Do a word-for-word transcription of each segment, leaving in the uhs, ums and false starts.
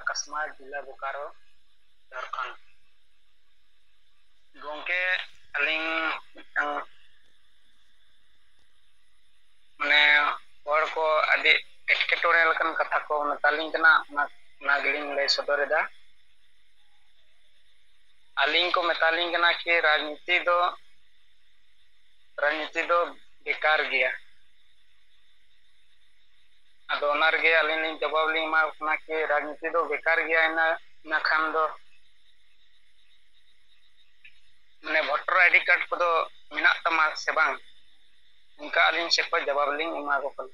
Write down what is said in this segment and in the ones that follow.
ᱠᱟᱥᱢᱟᱨ, ᱡᱮᱞᱟ ᱵᱳᱠᱟᱨᱳ, ᱡᱷᱟᱲᱠᱷᱚᱸᱰ᱾ ᱜᱚᱢᱠᱮ, ᱟᱹᱞᱤᱧ ᱢᱤᱫᱴᱟᱝ, ᱢᱟᱱᱮ, ᱦᱚᱲ ᱠᱚ ᱟᱹᱰᱤ ᱮᱴᱠᱮᱴᱚᱬᱮ ᱞᱮᱠᱟᱱ ᱠᱟᱛᱷᱟ ᱠᱚ ᱢᱮᱛᱟᱞᱤᱧ ᱠᱟᱱᱟ, ᱚᱱᱟ, ᱚᱱᱟ ᱜᱮᱞᱤᱧ ᱞᱟᱹᱭ ᱥᱚᱫᱚᱨ ᱮᱫᱟ᱾ ᱟᱹᱞᱤᱧ ᱠᱚ ᱢᱮᱛᱟᱞᱤᱧ ᱠᱟᱱᱟ ᱠᱤ ᱨᱟᱡᱽᱱᱤᱛᱤ ᱫᱚ, ᱨᱟᱡᱽᱱᱤᱛᱤ ᱫᱚ ᱵᱮᱠᱟᱨ ᱜᱮᱭᱟ᱾ ᱟᱫᱚ ᱚᱱᱟ ᱨᱮᱜᱮ ᱟᱹᱞᱤᱧ ᱞᱤᱧ ᱡᱚᱵᱟᱵ ᱞᱤᱧ ᱮᱢᱟ ᱠᱚ ᱠᱟᱱᱟ ᱠᱤ ᱨᱟᱡᱽᱱᱤᱛᱤ ᱫᱚ ᱵᱮᱠᱟᱨ ᱜᱮᱭᱟ, ᱤᱱᱟᱹ, ᱤᱱᱟᱹ ᱠᱷᱟᱱ ᱫᱚ ᱢᱟᱱᱮ ᱵᱷᱳᱴᱟᱨ ᱟᱭᱰᱤ ᱠᱟᱨᱰ ᱠᱚᱫᱚ ᱢᱮᱱᱟᱜ ᱛᱟᱢᱟ ᱥᱮ ᱵᱟᱝ? ᱚᱱᱠᱟ ᱟᱹᱞᱤᱧ ᱥᱮᱫ ᱠᱷᱚᱱ ᱡᱚᱵᱟᱵ ᱞᱤᱧ ᱮᱢᱟ ᱠᱚ ᱠᱟᱱᱟ᱾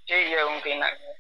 ᱴᱷᱤᱠ ᱜᱮᱭᱟ ᱜᱚᱢᱠᱮ, ᱤᱱᱟᱹᱜ ᱜᱮ᱾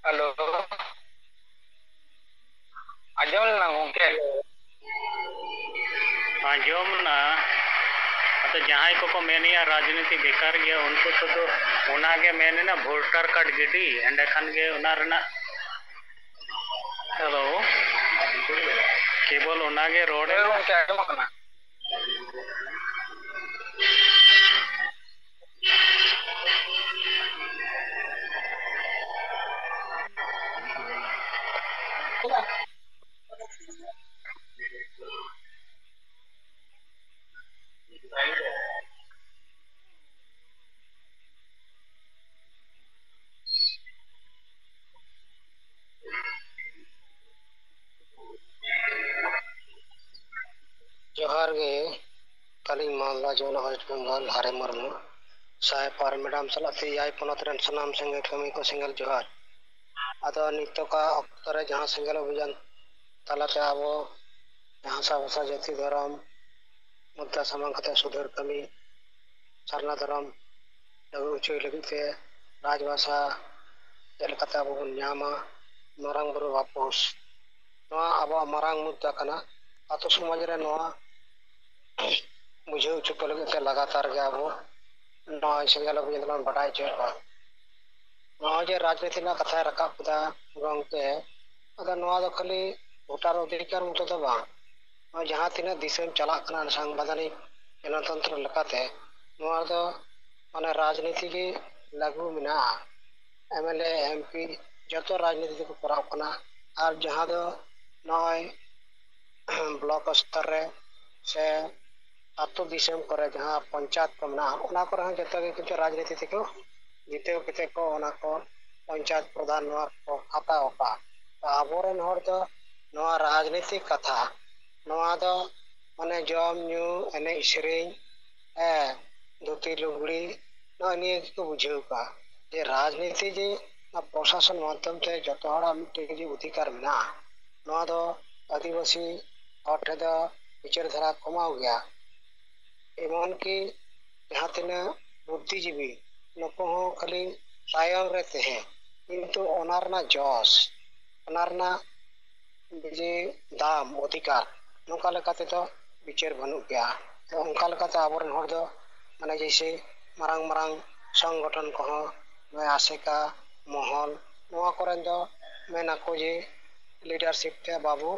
ᱦᱮᱞᱳ, ᱟᱸᱡᱚᱢ ᱞᱮᱱᱟ ᱜᱚᱢᱠᱮ? ᱟᱸᱡᱚᱢ ᱱᱟ᱾ ᱟᱫᱚ ᱡᱟᱦᱟᱸᱭ ᱠᱚᱠᱚ ᱢᱮᱱᱮᱜᱼᱟ ᱨᱟᱡᱽᱱᱤᱛᱤ ᱵᱮᱠᱟᱨ ᱜᱮᱭᱟ, ᱩᱱᱠᱩ ᱥᱩᱫᱷᱩ ᱚᱱᱟᱜᱮ ᱢᱮᱱ ᱮᱱᱟ, ᱵᱷᱳᱴᱟᱨ ᱠᱟᱨᱰ ᱜᱤᱰᱤ, ᱮᱸᱰᱮᱠᱷᱟᱱ ᱜᱮ ᱚᱱᱟ ᱨᱮᱱᱟᱜ, ᱦᱮᱞᱳ, ᱠᱮᱵᱚᱞ ᱚᱱᱟᱜᱮ ᱨᱚᱲ ᱦᱳᱭ ᱮᱱᱟ᱾ ᱜᱚᱢᱠᱮ, ᱟᱸᱡᱚᱢᱚᱜ ᱠᱟᱱᱟ᱾ ᱡᱚᱦᱟᱨ ᱜᱮ, ᱛᱟᱹᱞᱤᱧ ᱢᱟᱞᱫᱟ ᱡᱚᱱᱟ ᱳᱭᱮᱥᱴ ᱵᱮᱝᱜᱚᱞ, ᱦᱟᱨᱮ ᱢᱩᱨᱢᱩ᱾ ᱥᱟᱭ ᱯᱟᱨ ᱢᱮᱰᱟᱢ ᱥᱟᱞᱟᱜ ᱛᱮ ᱮᱭᱟᱭ ᱯᱚᱱᱚᱛ ᱨᱮᱱ ᱥᱟᱱᱟᱢ ᱥᱮᱸᱜᱮᱞ ᱠᱟᱹᱢᱤ ᱠᱚ ᱥᱮᱸᱜᱮᱞ ᱡᱚᱦᱟᱨ᱾ ᱟᱫᱚ ᱱᱤᱛᱚᱜᱟᱜ ᱚᱠᱛᱚ ᱨᱮ ᱡᱟᱦᱟᱸ ᱥᱮᱸᱜᱮᱞ ᱚᱵᱷᱤᱡᱟᱱ ᱛᱟᱞᱟᱛᱮ ᱟᱵᱚ ᱡᱟᱦᱟᱸ ᱵᱷᱟᱥᱟ, ᱡᱟᱹᱛᱤ, ᱫᱷᱚᱨᱚᱢ ᱢᱩᱫᱽᱫᱟ ᱥᱟᱢᱟᱝ ᱠᱟᱛᱮ ᱥᱩᱫᱷᱟᱹᱨ ᱠᱟᱹᱢᱤ, ᱥᱟᱨᱱᱟ ᱫᱷᱚᱨᱚᱢ ᱞᱟᱹᱜᱩ ᱦᱚᱪᱚᱭ ᱞᱟᱹᱜᱤᱫ ᱛᱮ ᱨᱟᱡᱽᱵᱷᱟᱥᱟ ᱪᱮᱫ ᱞᱮᱠᱟᱛᱮ ᱟᱵᱚ ᱵᱚᱱ ᱧᱟᱢᱟ, ᱢᱟᱨᱟᱝ ᱵᱩᱨᱩ ᱵᱟᱯᱚᱥ, ᱱᱚᱣᱟ ᱟᱵᱚᱣᱟᱜ ᱢᱟᱨᱟᱝ ᱢᱩᱫᱽᱫᱟ ᱠᱟᱱᱟ᱾ ᱟᱛᱳ ᱥᱚᱢᱟᱡᱽ ᱨᱮ ᱱᱚᱣᱟ ᱵᱩᱡᱷᱟᱹᱣ ᱦᱚᱪᱚ ᱠᱚ ᱞᱟᱹᱜᱤᱫ ᱛᱮ ᱞᱟᱜᱟᱛᱟᱨ ᱜᱮ ᱟᱵᱚ ᱱᱚᱣᱟ ᱥᱮᱸᱜᱮᱞ ᱚᱵᱷᱤᱡᱟᱱ ᱫᱚᱵᱚᱱ ᱵᱟᱰᱟᱭ ᱦᱚᱪᱚᱭᱮᱫ ᱠᱚᱣᱟ᱾ ᱱᱚᱜᱼᱚᱭ ᱡᱮ ᱨᱟᱡᱽᱱᱤᱛᱤ ᱨᱮᱱᱟᱜ ᱠᱟᱛᱷᱟᱭ ᱨᱟᱠᱟᱵ ᱠᱮᱫᱟ ᱜᱚᱢᱠᱮ, ᱟᱫᱚ ᱱᱚᱣᱟ ᱫᱚ ᱠᱷᱟᱹᱞᱤ ᱵᱷᱳᱴᱟᱨ ᱚᱫᱷᱤᱠᱟᱨ ᱢᱚᱛᱚ ᱫᱚ ᱵᱟᱝ, ᱱᱚᱜᱼᱚᱭ ᱡᱟᱦᱟᱸ ᱛᱤᱱᱟᱹᱜ ᱫᱤᱥᱚᱢ ᱪᱟᱞᱟᱜ ᱠᱟᱱᱟ ᱥᱟᱝᱵᱤᱫᱷᱟᱱᱤᱠ ᱜᱚᱱᱚᱛᱚᱱᱛᱨᱚ ᱞᱮᱠᱟᱛᱮ, ᱱᱚᱣᱟ ᱫᱚ ᱢᱟᱱᱮ ᱨᱟᱡᱽᱱᱤᱛᱤ ᱜᱮ ᱞᱟᱹᱜᱩ ᱢᱮᱱᱟᱜᱼᱟ᱾ M L A, M P ᱡᱚᱛᱚ ᱨᱟᱡᱽᱱᱤᱛᱤ ᱛᱮᱠᱚ ᱠᱚᱨᱟᱣ ᱠᱟᱱᱟ᱾ ᱟᱨ ᱡᱟᱦᱟᱸ ᱫᱚ ᱱᱚᱜᱼᱚᱭ ᱵᱞᱚᱠ ᱥᱛᱚᱨ ᱨᱮ ᱥᱮ ᱟᱹᱛᱩ ᱫᱤᱥᱚᱢ ᱠᱚᱨᱮ ᱡᱟᱦᱟᱸ ᱯᱚᱧᱪᱟᱭᱮᱛ ᱠᱚ ᱢᱮᱱᱟᱜᱼᱟ, ᱚᱱᱟ ᱠᱚᱨᱮ ᱦᱚᱸ ᱡᱚᱛᱚ ᱜᱮ ᱠᱤᱱᱛᱩ ᱨᱟᱡᱽᱱᱤᱛᱤ ᱛᱮᱠᱚ ᱡᱤᱛᱟᱹᱣ ᱠᱟᱛᱮ ᱠᱚ ᱚᱱᱟ ᱠᱚ ᱯᱚᱧᱪᱟᱭᱮᱛ ᱯᱨᱚᱫᱷᱟᱱ ᱱᱚᱣᱟ ᱠᱚ ᱦᱟᱛᱟᱣ ᱟᱠᱟᱫᱼᱟ᱾ ᱛᱚ ᱟᱵᱚᱨᱮᱱ ᱦᱚᱲ ᱫᱚ ᱱᱚᱣᱟ ᱨᱟᱡᱽᱱᱤᱛᱤ ᱠᱟᱛᱷᱟ, ᱱᱚᱣᱟ ᱫᱚ ᱢᱟᱱᱮ ᱡᱚᱢ ᱧᱩ, ᱮᱱᱮᱡ ᱥᱮᱨᱮᱧ, ᱦᱮᱸ, ᱫᱷᱩᱛᱤ ᱞᱩᱜᱽᱲᱤ, ᱱᱚᱜᱼᱚᱭ ᱱᱤᱭᱟᱹ ᱜᱮᱠᱚ ᱵᱩᱡᱷᱟᱹᱣ ᱠᱟᱜᱼᱟ ᱡᱮ ᱨᱟᱡᱽᱱᱤᱛᱤ ᱡᱮ ᱚᱱᱟ ᱯᱨᱚᱥᱟᱥᱚᱱ ᱢᱟᱫᱽᱫᱷᱚᱢ ᱛᱮ ᱡᱚᱛᱚ ᱦᱚᱲᱟᱜ ᱢᱤᱫᱴᱮᱱ ᱡᱮ ᱚᱫᱷᱤᱠᱟᱨ ᱢᱮᱱᱟᱜᱼᱟ, ᱱᱚᱣᱟ ᱫᱚ ᱟᱹᱫᱤᱵᱟᱹᱥᱤ ᱦᱚᱲ ᱴᱷᱮᱱ ᱫᱚ ᱵᱤᱪᱟᱹᱨ ᱫᱷᱟᱨᱟ ᱠᱚᱢᱟᱣ ᱜᱮᱭᱟ᱾ ᱮᱢᱚᱱ ᱠᱤ ᱡᱟᱦᱟᱸ ᱛᱤᱱᱟᱹᱜ ᱵᱩᱫᱽᱫᱷᱤᱡᱤᱵᱤ, ᱱᱩᱠᱩ ᱦᱚᱸ ᱠᱷᱟᱹᱞᱤ ᱛᱟᱭᱚᱢ ᱨᱮ ᱛᱟᱦᱮᱸ, ᱠᱤᱱᱛᱩ ᱚᱱᱟ ᱨᱮᱱᱟᱜ ᱡᱚᱥ, ᱚᱱᱟ ᱨᱮᱱᱟᱜ ᱡᱮ ᱫᱟᱢ, ᱚᱫᱷᱤᱠᱟᱨ, ᱱᱚᱝᱠᱟ ᱞᱮᱠᱟ ᱛᱮᱫᱚ ᱵᱤᱪᱟᱹᱨ ᱵᱟᱹᱱᱩᱜ ᱜᱮᱭᱟ᱾ ᱛᱚ ᱚᱱᱠᱟ ᱞᱮᱠᱟᱛᱮ ᱟᱵᱚᱨᱮᱱ ᱦᱚᱲ ᱫᱚ ᱢᱟᱱᱮ ᱡᱮᱭᱥᱮ ᱢᱟᱨᱟᱝ ᱢᱟᱨᱟᱝ ᱥᱚᱝᱜᱚᱴᱷᱚᱱ ᱠᱚᱦᱚᱸ, ᱱᱚᱜᱼᱚᱭ ᱟᱥᱮᱠᱟ, ᱢᱚᱦᱚᱞ, ᱱᱚᱣᱟ ᱠᱚᱨᱮᱱ ᱫᱚ ᱢᱮᱱᱟᱠᱚ ᱡᱮ leadership ᱛᱮ ᱵᱟᱵᱚ,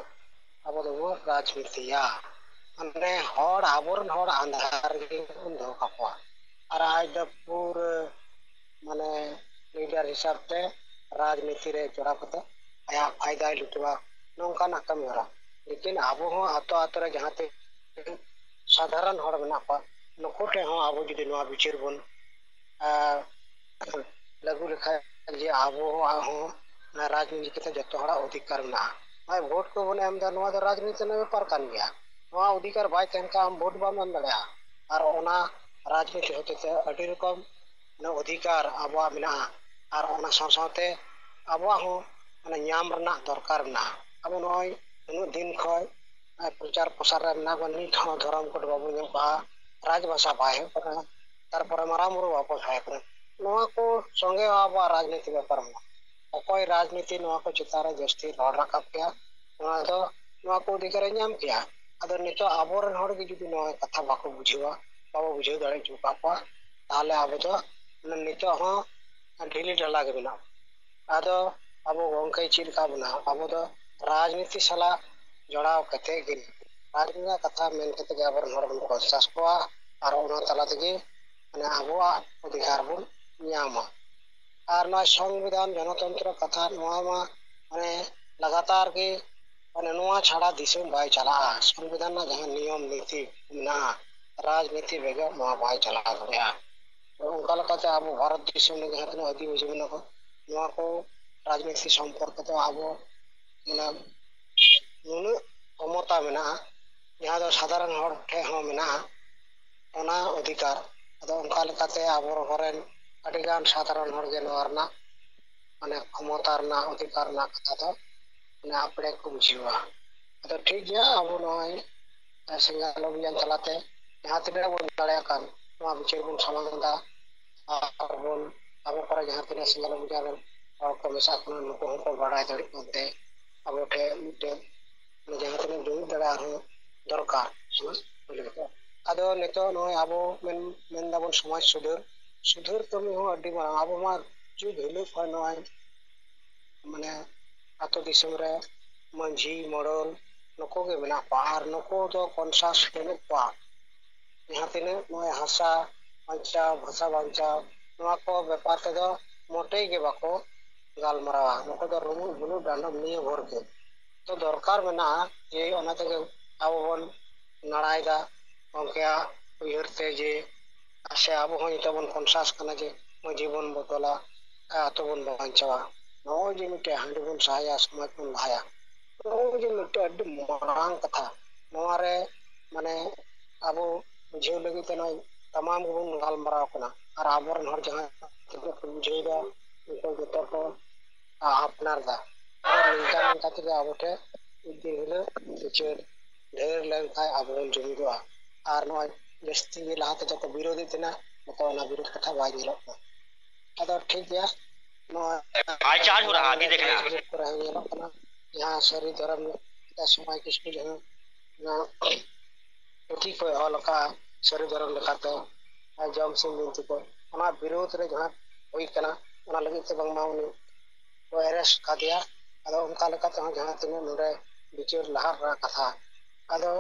ᱟᱵᱚ ᱫᱚᱵᱚ ᱨᱟᱡᱽᱱᱤᱛᱤᱭᱟ᱾ ᱢᱟᱱᱮ ᱦᱚᱲ, ᱟᱵᱚᱨᱮᱱ ᱦᱚᱲ ᱟᱸᱫᱷᱟᱨ ᱨᱮᱜᱮ ᱵᱚᱱ ᱫᱚᱦᱚ ᱠᱟᱠᱚᱣᱟ᱾ ᱟᱨ ᱟᱡ ᱫᱚ ᱯᱩᱨᱟᱹ ᱢᱟᱱᱮ leader ᱦᱤᱥᱟᱹᱵ ᱛᱮ ᱨᱟᱡᱽᱱᱤᱛᱤ ᱨᱮ ᱡᱚᱲᱟᱣ ᱠᱟᱛᱮ ᱟᱭᱟᱜ ᱯᱷᱟᱭᱫᱟᱭ ᱞᱩᱴᱟᱹᱣᱟ, ᱱᱚᱝᱠᱟᱱᱟᱜ ᱠᱟᱹᱢᱤ ᱦᱚᱨᱟ᱾ ᱞᱮᱠᱤᱱ ᱟᱵᱚ ᱦᱚᱸ ᱟᱛᱳ ᱟᱛᱳ ᱨᱮ ᱡᱟᱦᱟᱸ ᱛᱤᱱᱟᱹᱜ ᱥᱟᱫᱷᱟᱨᱚᱱ ᱦᱚᱲ ᱢᱮᱱᱟᱜ ᱠᱚᱣᱟ, ᱱᱩᱠᱩ ᱴᱷᱮᱱ ᱦᱚᱸ ᱟᱵᱚ ᱡᱩᱫᱤ ᱱᱚᱣᱟ ᱵᱤᱪᱟᱹᱨ ᱵᱚᱱ, ᱟᱨ ᱞᱟᱹᱜᱩ ᱞᱮᱠᱷᱟᱱ ᱡᱮ ᱟᱵᱚᱣᱟᱜ ᱦᱚᱸ ᱚᱱᱟ ᱨᱟᱡᱽᱱᱤᱛᱤ ᱠᱟᱛᱮ ᱡᱚᱛᱚ ᱦᱚᱲᱟᱜ ᱚᱫᱷᱤᱠᱟᱨ ᱢᱮᱱᱟᱜᱼᱟ᱾ ᱱᱚᱜᱼᱚᱭ ᱵᱷᱳᱴ ᱠᱚᱵᱚᱱ ᱮᱢ ᱮᱫᱟ, ᱱᱚᱣᱟ ᱫᱚ ᱨᱟᱡᱽᱱᱤᱛᱤ ᱨᱮᱱᱟᱜ ᱵᱮᱯᱟᱨ ᱠᱟᱱ ᱜᱮᱭᱟ᱾ ᱱᱚᱣᱟ ᱚᱫᱷᱤᱠᱟᱨ ᱵᱟᱭ ᱛᱟᱦᱮᱱ ᱠᱷᱟᱱ ᱟᱢ ᱵᱷᱳᱴ ᱵᱟᱢ ᱮᱢ ᱫᱟᱲᱮᱭᱟᱜᱼᱟ᱾ ᱟᱨ ᱚᱱᱟ ᱨᱟᱡᱽᱱᱤᱛᱤ ᱦᱚᱛᱮᱛᱮ ᱟᱹᱰᱤ ᱨᱚᱠᱚᱢ ᱚᱫᱷᱤᱠᱟᱨ ᱟᱵᱚᱣᱟᱜ ᱢᱮᱱᱟᱜᱼᱟ᱾ ᱟᱨ ᱚᱱᱟ ᱥᱟᱶ ᱥᱟᱶᱛᱮ ᱟᱵᱚᱣᱟᱜ ᱦᱚᱸ ᱢᱟᱱᱮ ᱧᱟᱢ ᱨᱮᱱᱟᱜ ᱫᱚᱨᱠᱟᱨ ᱢᱮᱱᱟᱜᱼᱟ᱾ ᱟᱵᱚ ᱱᱚᱜᱼᱚᱭ ᱩᱱᱟᱹᱜ ᱫᱤᱱ ᱠᱷᱚᱱ ᱯᱨᱚᱪᱟᱨ ᱯᱨᱚᱥᱟᱨ ᱨᱮ ᱢᱮᱱᱟᱜ ᱵᱚᱱ, ᱱᱤᱛ ᱦᱚᱸ ᱫᱷᱚᱨᱚᱢ ᱠᱳᱰ ᱵᱟᱵᱚᱱ ᱧᱟᱢ ᱠᱟᱜᱼᱟ, ᱨᱟᱡᱽ ᱵᱷᱟᱥᱟ ᱵᱟᱭ ᱦᱩᱭᱩᱜ ᱠᱟᱱᱟ, ᱛᱟᱨᱯᱚᱨᱮ ᱢᱟᱨᱟᱝ ᱵᱩᱨᱩ ᱵᱟᱵᱚᱱ ᱦᱚᱦᱚᱭ ᱠᱟᱱᱟ᱾ ᱱᱚᱣᱟ ᱠᱚ ᱥᱚᱸᱜᱮ ᱦᱚᱸ ᱟᱵᱚᱣᱟᱜ ᱨᱟᱡᱽᱱᱤᱛᱤ ᱵᱮᱯᱟᱨ ᱢᱮᱱᱟᱜᱼᱟ᱾ ᱚᱠᱚᱭ ᱨᱟᱡᱽᱱᱤᱛᱤ ᱱᱚᱣᱟ ᱠᱚ ᱪᱮᱛᱟᱱ ᱨᱮ ᱡᱟᱹᱥᱛᱤ ᱨᱚᱲ ᱨᱟᱠᱟᱵ ᱠᱮᱭᱟ, ᱚᱱᱟ ᱫᱚ ᱱᱚᱣᱟ ᱠᱚ ᱚᱫᱷᱤᱠᱟᱨᱮ ᱧᱟᱢ ᱠᱮᱭᱟ᱾ ᱟᱫᱚ ᱱᱤᱛᱚᱜ ᱟᱵᱚᱨᱮᱱ ᱦᱚᱲ ᱜᱮ ᱡᱩᱫᱤ ᱱᱚᱣᱟ ᱠᱟᱛᱷᱟ ᱵᱟᱠᱚ ᱵᱩᱡᱷᱟᱹᱣᱟ, ᱵᱟᱵᱚ ᱵᱩᱡᱷᱟᱹᱣ ᱫᱟᱲᱮ ᱦᱚᱪᱚ ᱟᱠᱟᱫ ᱠᱚᱣᱟ, ᱛᱟᱦᱚᱞᱮ ᱟᱵᱚ ᱫᱚ ᱱᱤᱛᱚᱜ ᱦᱚᱸ ᱰᱷᱤᱞᱤ ᱰᱷᱟᱞᱟ ᱜᱮ ᱢᱮᱱᱟᱜ ᱵᱚᱱᱟ᱾ ᱟᱫᱚ ᱟᱵᱚ ᱜᱚᱢᱠᱮᱭ ᱪᱮᱫ ᱞᱮᱠᱟ ᱵᱚᱱᱟ, ᱟᱵᱚ ᱫᱚ ᱨᱟᱡᱽᱱᱤᱛᱤ ᱥᱟᱞᱟᱜ ᱡᱚᱲᱟᱣ ᱠᱟᱛᱮ ᱜᱮ, ᱨᱟᱡᱽᱱᱤᱛᱤ ᱨᱮᱱᱟᱜ ᱠᱟᱛᱷᱟ ᱢᱮᱱ ᱠᱟᱛᱮ ᱜᱮ ᱟᱵᱚᱨᱮᱱ ᱦᱚᱲ ᱵᱚᱱ ᱠᱚᱱᱥᱟᱥ ᱠᱚᱣᱟ, ᱟᱨ ᱚᱱᱟ ᱛᱟᱞᱟ ᱛᱮᱜᱮ ᱢᱟᱱᱮ ᱟᱵᱚᱣᱟᱜ ᱚᱫᱷᱤᱠᱟᱨ ᱵᱚᱱ ᱧᱟᱢᱟ᱾ ᱟᱨ ᱱᱚᱣᱟ ᱥᱚᱝᱵᱤᱫᱷᱟᱱ ᱜᱚᱱᱚᱛᱚᱱᱛᱨᱚ ᱠᱟᱛᱷᱟ, ᱱᱚᱣᱟ ᱢᱟ ᱢᱟᱱᱮ ᱞᱟᱜᱟᱛᱟᱨ ᱜᱮ, ᱢᱟᱱᱮ ᱱᱚᱣᱟ ᱪᱷᱟᱲᱟ ᱫᱤᱥᱚᱢ ᱵᱟᱭ ᱪᱟᱞᱟᱜᱼᱟ᱾ ᱥᱚᱝᱵᱤᱫᱷᱟᱱ ᱨᱮᱱᱟᱜ ᱡᱟᱦᱟᱸ ᱱᱤᱭᱚᱢ ᱱᱤᱛᱤ ᱢᱮᱱᱟᱜᱼᱟ, ᱨᱟᱡᱽᱱᱤᱛᱤ ᱵᱮᱜᱚᱨ ᱱᱚᱣᱟ ᱵᱟᱭ ᱪᱟᱞᱟᱣ ᱫᱟᱲᱮᱭᱟᱜᱼᱟ᱾ ᱛᱚ, ᱚᱱᱠᱟ ᱞᱮᱠᱟᱛᱮ ᱟᱵᱚ ᱵᱷᱟᱨᱚᱛ ᱫᱤᱥᱚᱢ ᱨᱮ ᱡᱟᱦᱟᱸ ᱛᱤᱱᱟᱹᱜ ᱟᱹᱫᱤᱵᱟᱹᱥᱤ ᱢᱮᱱᱟᱜ ᱠᱚ, ᱱᱚᱣᱟ ᱠᱚ ᱨᱟᱡᱽᱱᱤᱛᱤ ᱥᱚᱢᱯᱚᱨᱠᱮ ᱫᱚ ᱟᱵᱚ ᱢᱟᱱᱮ ᱱᱩᱱᱟᱹᱜ ᱠᱷᱚᱢᱚᱛᱟ ᱢᱮᱱᱟᱜᱼᱟ, ᱡᱟᱦᱟᱸ ᱫᱚ ᱥᱟᱫᱷᱟᱨᱚᱱ ᱦᱚᱲ ᱴᱷᱮᱱ ᱦᱚᱸ ᱢᱮᱱᱟᱜᱼᱟ ᱚᱱᱟ ᱚᱫᱷᱤᱠᱟᱨ᱾ ᱟᱫᱚ ᱚᱱᱠᱟ ᱞᱮᱠᱟᱛᱮ ᱟᱵᱚ ᱠᱚᱨᱮᱱ ᱟᱹᱰᱤᱜᱟᱱ ᱥᱟᱫᱷᱟᱨᱚᱱ ᱦᱚᱲᱜᱮ ᱱᱚᱣᱟ ᱨᱮᱱᱟᱜ ᱢᱟᱱᱮ ᱠᱷᱚᱢᱚᱛᱟ ᱨᱮᱱᱟᱜ ᱚᱫᱷᱤᱠᱟᱨ ᱨᱮᱱᱟᱜ ᱠᱟᱛᱷᱟ ᱫᱚ ᱢᱟᱱᱮ ᱟᱯᱲᱮ ᱠᱚ ᱵᱩᱡᱷᱟᱹᱣᱟ᱾ ᱟᱫᱚ ᱴᱷᱤᱠ ᱜᱮᱭᱟ, ᱟᱵᱚ ᱱᱚᱜᱼᱚᱭ ᱥᱮᱸᱜᱮᱞ ᱚᱵᱷᱤᱡᱟᱱ ᱛᱟᱞᱟᱛᱮ ᱡᱟᱦᱟᱸ ᱛᱤᱱᱟᱹᱜ ᱵᱚᱱ ᱫᱟᱲᱮᱭᱟᱜ ᱠᱟᱱ ᱱᱚᱣᱟ ᱵᱤᱪᱟᱹᱨ ᱵᱚᱱ ᱥᱟᱢᱟᱝ ᱮᱫᱟ᱾ ᱟᱨ ᱵᱚᱱ ᱟᱵᱚ ᱠᱚᱨᱮ ᱡᱟᱦᱟᱸ ᱛᱤᱱᱟᱹᱜ ᱥᱮᱸᱜᱮᱞ ᱚᱵᱷᱤᱡᱟᱱ ᱨᱮᱱ ᱦᱚᱲ ᱠᱚ ᱢᱮᱥᱟᱜ ᱠᱟᱱᱟ, ᱱᱩᱠᱩ ᱦᱚᱸᱠᱚ ᱵᱟᱲᱟᱭ ᱫᱟᱲᱮᱭᱟᱜ ᱠᱟᱱᱛᱮ ᱟᱵᱚ ᱴᱷᱮᱱ ᱢᱤᱫᱴᱮᱱ ᱡᱟᱦᱟᱸ ᱛᱤᱱᱟᱹᱜ ᱡᱩᱢᱤᱫ ᱫᱟᱲᱮ ᱟᱨᱦᱚᱸ ᱫᱚᱨᱠᱟᱨ᱾ ᱟᱫᱚ ᱱᱤᱛᱚᱜ ᱱᱚᱜᱼᱚᱭ ᱟᱵᱚ ᱢᱮᱱ ᱢᱮᱱ ᱫᱟᱵᱚᱱ ᱥᱚᱢᱟᱡᱽ ᱥᱩᱫᱷᱟᱹᱨ, ᱥᱩᱫᱷᱟᱹᱨ ᱠᱟᱹᱢᱤ ᱦᱚᱸ ᱟᱹᱰᱤ ᱢᱟᱨᱟᱝ᱾ ᱟᱵᱚ ᱢᱟ ᱡᱩᱜᱽ ᱦᱤᱞᱳᱜ ᱠᱷᱚᱱ ᱱᱚᱜᱼᱚᱭ ᱢᱟᱱᱮ ᱟᱹᱛᱩ ᱫᱤᱥᱚᱢ ᱨᱮ ᱢᱟᱹᱡᱷᱤ ᱢᱚᱰᱚᱞ ᱱᱩᱠᱩ ᱜᱮ ᱢᱮᱱᱟᱜ ᱠᱚᱣᱟ, ᱟᱨ ᱱᱩᱠᱩ ᱫᱚ ᱠᱚᱱᱥᱟᱥ ᱵᱟᱹᱱᱩᱜ ᱠᱚᱣᱟ᱾ ᱡᱟᱦᱟᱸ ᱛᱤᱱᱟᱹᱜ ᱱᱚᱜᱼᱚᱭ ᱦᱟᱥᱟ ᱵᱟᱧᱪᱟᱣ, ᱵᱷᱟᱥᱟ ᱵᱟᱧᱪᱟᱣ, ᱱᱚᱣᱟ ᱠᱚ ᱵᱮᱯᱟᱨ ᱛᱮᱫᱚ ᱢᱚᱴᱮ ᱜᱮ ᱵᱟᱠᱚ ᱜᱟᱞᱢᱟᱨᱟᱣᱟ᱾ ᱱᱩᱠᱩ ᱫᱚ ᱨᱩᱢᱩᱜ ᱵᱩᱞᱩᱜ ᱰᱟᱸᱰᱚᱢ ᱱᱤᱭᱟᱹ ᱵᱷᱳᱨ ᱜᱮ᱾ ᱛᱚ ᱫᱚᱨᱠᱟᱨ ᱢᱮᱱᱟᱜᱼᱟ ᱡᱮ ᱚᱱᱟ ᱛᱮᱜᱮ ᱟᱵᱚ ᱵᱚᱱ ᱱᱟᱲᱟᱭᱮᱫᱟ ᱜᱚᱢᱠᱮᱭᱟᱜ ᱩᱭᱦᱟᱹᱨ ᱛᱮ ᱡᱮ ᱥᱮ ᱟᱵᱚ ᱦᱚᱸ ᱱᱤᱛᱚᱜ ᱵᱚᱱ ᱠᱚᱱᱥᱟᱥ ᱠᱟᱱᱟ ᱡᱮ ᱢᱟᱹᱡᱷᱤ ᱵᱚᱱ ᱵᱚᱫᱚᱞᱟ, ᱟᱛᱳ ᱵᱚᱱ ᱵᱟᱧᱪᱟᱣᱟ᱾ ᱱᱚᱜᱼᱚᱭ ᱡᱮ ᱢᱤᱫᱴᱮᱱ ᱦᱟᱺᱰᱤ ᱵᱚᱱ ᱥᱟᱦᱟᱭᱟ, ᱥᱚᱢᱟᱡᱽ ᱵᱚᱱ ᱞᱟᱦᱟᱭᱟ, ᱱᱚᱜᱼᱚᱭ ᱡᱮ ᱢᱤᱫᱴᱮᱱ ᱟᱹᱰᱤ ᱢᱟᱨᱟᱝ ᱠᱟᱛᱷᱟ᱾ ᱱᱚᱣᱟ ᱨᱮ ᱢᱟᱱᱮ ᱟᱵᱚ ᱵᱩᱡᱷᱟᱹᱣ ᱞᱟᱹᱜᱤᱫ ᱛᱮ ᱱᱚᱜᱼᱚᱭ ᱛᱟᱢᱟᱢ ᱜᱮᱵᱚᱱ ᱜᱟᱞᱢᱟᱨᱟᱣ ᱠᱟᱱᱟ, ᱟᱨ ᱟᱵᱚᱨᱮᱱ ᱦᱚᱲ ᱡᱟᱦᱟᱸ ᱛᱤᱱᱟᱹᱜ ᱠᱚ ᱵᱩᱡᱷᱟᱹᱣ ᱮᱫᱟ, ᱩᱱᱠᱩ ᱡᱚᱛᱚ ᱠᱚ ᱟᱯᱱᱟᱨ ᱮᱫᱟ᱾ ᱟᱫᱚ ᱱᱤᱝᱠᱟ ᱱᱤᱝᱠᱟ ᱛᱮᱜᱮ ᱟᱵᱚ ᱴᱷᱮᱱ ᱢᱤᱫ ᱫᱤᱱ ᱦᱤᱞᱳᱜ ᱵᱤᱪᱟᱹᱨ ᱰᱷᱮᱨ ᱞᱮᱱᱠᱷᱟᱱ ᱟᱵᱚ ᱵᱚᱱ ᱡᱩᱢᱤᱫᱚᱜᱼᱟ᱾ ᱟᱨ ᱱᱚᱜᱼᱚᱭ ᱡᱟᱹᱥᱛᱤ ᱜᱮ ᱞᱟᱦᱟ ᱛᱮᱫᱚ ᱠᱚ ᱵᱤᱨᱳᱫᱮᱫ ᱛᱟᱦᱮᱱᱟ, ᱱᱤᱛᱚᱜ ᱚᱱᱟ ᱵᱤᱨᱳᱫ ᱠᱟᱛᱷᱟ ᱵᱟᱭ ᱧᱮᱞᱚᱜ ᱠᱟᱱᱟ᱾ ᱟᱫᱚ ᱴᱷᱤᱠ ᱜᱮᱭᱟ, ᱱᱚᱣᱟ ᱵᱟᱭ ᱪᱟᱨᱡᱽ ᱦᱚ ᱨᱟᱦᱟ, ᱟᱹᱰᱤ ᱫᱮᱠᱷᱱᱟ᱾ Facebook ᱠᱚᱨᱮ ᱦᱚᱸ ᱧᱮᱞᱚᱜ ᱠᱟᱱᱟ, ᱡᱟᱦᱟᱸ ᱥᱟᱹᱨᱤ ᱫᱷᱚᱨᱚᱢ ᱥᱚᱢᱟᱡᱽ ᱠᱤᱥᱠᱩ ᱡᱟᱦᱟᱸ ᱚᱱᱟ ᱯᱩᱛᱷᱤ ᱠᱚᱭ ᱚᱞ ᱟᱠᱟᱫᱼᱟ, ᱥᱟᱹᱨᱤ ᱫᱷᱚᱨᱚᱢ ᱞᱮᱠᱟᱛᱮ ᱡᱚᱢ ᱥᱤᱢ ᱵᱤᱱᱛᱤ ᱠᱚ, ᱚᱱᱟ ᱵᱤᱨᱳᱫ ᱨᱮ ᱡᱟᱦᱟᱸ ᱦᱩᱭ ᱠᱟᱱᱟ, ᱚᱱᱟ ᱞᱟᱹᱜᱤᱫ ᱛᱮ ᱵᱟᱝᱢᱟ ᱩᱱᱤ ᱠᱚ ᱮᱨᱮᱥᱴ ᱠᱟᱫᱮᱭᱟ᱾ ᱟᱫᱚ ᱚᱱᱠᱟ ᱞᱮᱠᱟᱛᱮ ᱦᱚᱸ ᱡᱟᱦᱟᱸ ᱛᱤᱱᱟᱹᱜ ᱱᱚᱰᱮ ᱵᱤᱪᱟᱹᱨ ᱞᱟᱦᱟ ᱨᱮᱱᱟᱜ ᱠᱟᱛᱷᱟ, ᱟᱫᱚ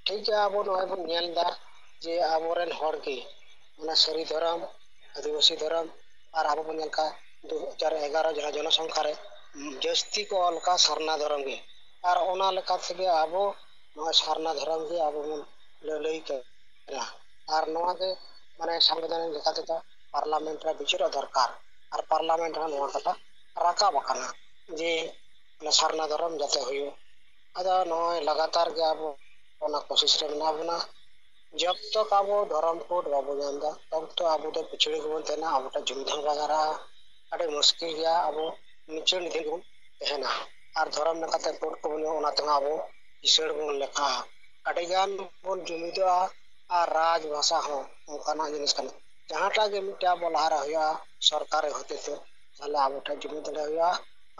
ᱴᱷᱤᱠ ᱜᱮᱭᱟ, ᱟᱵᱚ ᱱᱚᱜᱼᱚᱭ ᱵᱚᱱ ᱧᱮᱞ ᱮᱫᱟ ᱡᱮ ᱟᱵᱚᱨᱮᱱ ᱦᱚᱲ ᱜᱮ ᱚᱱᱟ ᱥᱟᱹᱨᱤ ᱫᱷᱚᱨᱚᱢ, ᱟᱹᱫᱤᱵᱟᱹᱥᱤ ᱫᱷᱚᱨᱚᱢ, ᱟᱨ ᱟᱵᱚ ᱵᱚᱱ ᱧᱮᱞ ᱠᱟᱜ ᱫᱩ ᱦᱟᱡᱟᱨ ᱮᱜᱟᱨᱚ ᱡᱟᱦᱟᱸ ᱡᱚᱱᱚᱥᱚᱝᱠᱷᱟ ᱨᱮ ᱡᱟᱹᱥᱛᱤ ᱠᱚ ᱚᱞ ᱠᱟᱜ ᱥᱟᱨᱱᱟ ᱫᱷᱚᱨᱚᱢ ᱜᱮ, ᱟᱨ ᱚᱱᱟ ᱞᱮᱠᱟ ᱛᱮᱜᱮ ᱟᱵᱚ ᱱᱚᱣᱟ ᱥᱟᱨᱱᱟ ᱫᱷᱚᱨᱚᱢ ᱜᱮ ᱟᱵᱚ ᱵᱚᱱ ᱞᱟᱹᱞᱟᱹᱭ ᱠᱟᱱᱟ᱾ ᱟᱨ ᱱᱚᱣᱟ ᱜᱮ ᱢᱟᱱᱮ ᱥᱟᱝᱵᱤᱫᱷᱟᱱᱤᱠ ᱞᱮᱠᱟ ᱛᱮᱫᱚ ᱯᱟᱨᱞᱟᱢᱮᱱᱴ ᱨᱮ ᱵᱤᱪᱟᱹᱨᱚᱜ ᱫᱚᱨᱠᱟᱨ, ᱟᱨ ᱯᱟᱨᱞᱟᱢᱮᱱᱴ ᱨᱮ ᱱᱚᱣᱟ ᱠᱟᱛᱷᱟ ᱨᱟᱠᱟᱵ ᱟᱠᱟᱱᱟ ᱡᱮ ᱚᱱᱟ ᱥᱟᱨᱱᱟ ᱫᱷᱚᱨᱚᱢ ᱡᱟᱛᱮ ᱦᱩᱭᱩᱜ᱾ ᱟᱫᱚ ᱱᱚᱜᱼᱚᱭ ᱞᱟᱜᱟᱛᱟᱨ ᱜᱮ ᱟᱵᱚ ᱚᱱᱟ ᱠᱳᱥᱤᱥ ᱨᱮ ᱢᱮᱱᱟᱜ ᱵᱚᱱᱟ᱾ ᱡᱚᱵ ᱛᱚᱠ ᱟᱵᱚ ᱫᱷᱚᱨᱚᱢ ᱠᱳᱰ ᱵᱟᱵᱚ ᱧᱟᱢ ᱮᱫᱟ, ᱛᱚᱵ ᱛᱚ ᱟᱵᱚ ᱫᱚ ᱯᱤᱪᱷᱲᱟᱹ ᱜᱮᱵᱚᱱ ᱛᱟᱦᱮᱱᱟ, ᱟᱵᱚ ᱴᱷᱮᱱ ᱡᱩᱢᱤᱫ ᱦᱚᱸ ᱵᱟᱭ ᱦᱟᱨᱟᱜᱼᱟ᱾ ᱟᱹᱰᱤ ᱢᱩᱥᱠᱤᱞ ᱜᱮᱭᱟ, ᱟᱵᱚ ᱱᱤᱪᱚᱲ ᱱᱤᱫᱷᱤ ᱜᱮᱵᱚᱱ ᱛᱟᱦᱮᱱᱟ᱾ ᱟᱨ ᱫᱷᱚᱨᱚᱢ ᱞᱮᱠᱟᱛᱮ ᱠᱳᱰ ᱠᱚᱵᱚᱱ ᱧᱟᱢᱟ, ᱚᱱᱟ ᱛᱮᱦᱚᱸ ᱟᱵᱚ ᱠᱤᱥᱟᱹᱬ ᱵᱚᱱ ᱞᱮᱠᱷᱟᱜᱼᱟ᱾ ᱟᱹᱰᱤᱜᱟᱱ ᱵᱚᱱ ᱡᱩᱢᱤᱫᱚᱜᱼᱟ᱾ ᱟᱨ ᱨᱟᱡᱽ ᱵᱷᱟᱥᱟ ᱦᱚᱸ ᱚᱱᱠᱟᱱᱟᱜ ᱡᱤᱱᱤᱥ ᱠᱟᱱᱟ, ᱡᱟᱦᱟᱸᱴᱟᱜ ᱜᱮ ᱢᱤᱫᱴᱮᱱ ᱟᱵᱚ ᱞᱟᱦᱟᱨᱮ ᱦᱩᱭᱩᱜᱼᱟ ᱥᱚᱨᱠᱟᱨ ᱦᱚᱛᱮᱛᱮ, ᱛᱟᱦᱞᱮ ᱟᱵᱚ ᱴᱷᱮᱱ ᱡᱩᱢᱤᱫ ᱫᱟᱲᱮ ᱦᱩᱭᱩᱜᱼᱟ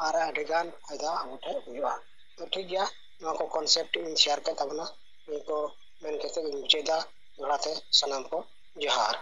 ᱟᱨ ᱟᱹᱰᱤᱜᱟᱱ ᱯᱷᱟᱭᱫᱟ ᱟᱵᱚ ᱴᱷᱮᱱ ᱦᱩᱭᱩᱜᱼᱟ᱾ ᱛᱚ ᱴᱷᱤᱠ ᱜᱮᱭᱟ, ᱱᱚᱣᱟ ᱠᱚ ᱠᱚᱱᱥᱮᱯᱴ ᱤᱧ ᱥᱮᱭᱟᱨ ᱠᱮᱫ ᱛᱟᱵᱚᱱᱟ, ᱱᱤᱭᱟᱹ ᱠᱚ ᱢᱮᱱ ᱠᱟᱛᱮ ᱤᱧ ᱢᱩᱪᱟᱹᱫᱟ᱾ ᱫᱚᱦᱲᱟ ᱛᱮ ᱥᱟᱱᱟᱢ ᱠᱚ ᱡᱚᱦᱟᱨ᱾